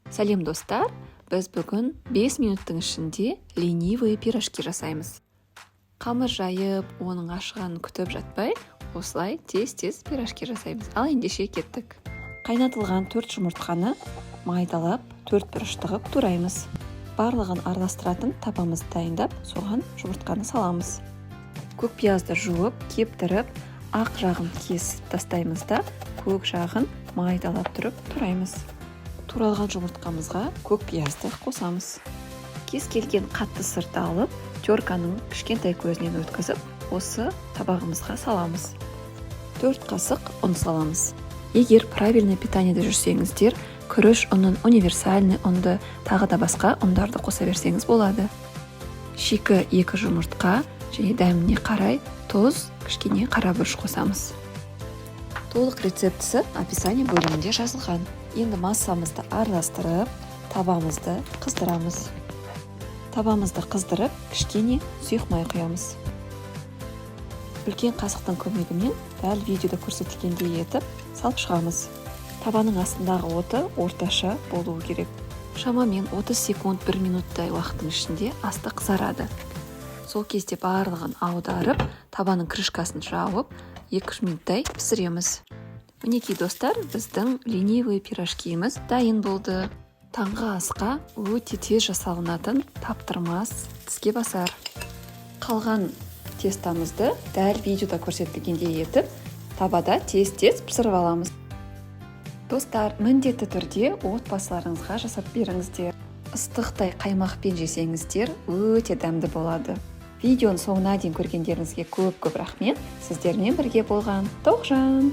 Сәлем, достар! Біз бүгін 5 минуттың ішінде ленивые пирожки жасаймыз. Қамыр жайып, оның ашығанын күтіп жатпай, осылай тез-тез пирожки жасаймыз. Ал ендеше, кеттік! Қайнатылған төрт жұмыртқаны майдалап, төрт бұрышты қылып тураймыз. Барлығын араластыратын табамызды дайындап, соған жұмыртқаны саламыз. Көк пиязды жуып, кептіріп, ақ жағын кесіп тастаймыз да, көк жағын майдалап тұрып тураймыз. Туралған жұмыртқамызға көк пиязды қосамыз. Кез келген қатты сырды алып, терканың кішкентай көзінен өткізіп, осы табағымызға саламыз. 4 қасық ұн саламыз. Егер правильный питаниеде жүрсеңіздер, күріш ұнын, универсальный ұнды, тағы да басқа ұндарды қоса берсеңіз болады. Шикі екі жұмыртқа және дәміне қарай тұз, кішкене қара бұрыш қосамыз. Толық рецептісі описание бөлімінде жазылған. Енді массамызды араластырып, табамызды қыздырамыз. Табамызды қыздырып, кішкене сұйық май құямыз. Үлкен қасықтың көмегімен дәл видеода көрсетілгендей етіп салып шығамыз. Табаның астындағы оты орташа болуы керек. Шамамен 30 секунд, 1 минуттай уақыттың ішінде асты қызарады. Сол кезде барлығын аударып, табаның крышкасын жауып, 2 минуттай пісіреміз. Мінекей, достар, біздің ленивый пирожкиіміз дайын болды. Таңғы асқа өте тез жасалынатын таптырмас тіске басар. Қалған тестамызды дәл видеода көрсетілгендей етіп табада тез-тез пісіріп аламыз. Достар, міндетті түрде отбасыларыңызға жасап беріңіздер. Ыстықтай қаймақпен жесеңіздер, өте дәмді болады. Видеоның соңына дейін көргендеріңізге көп көп рахмет. Сіздермен бірге болған Тоғжан.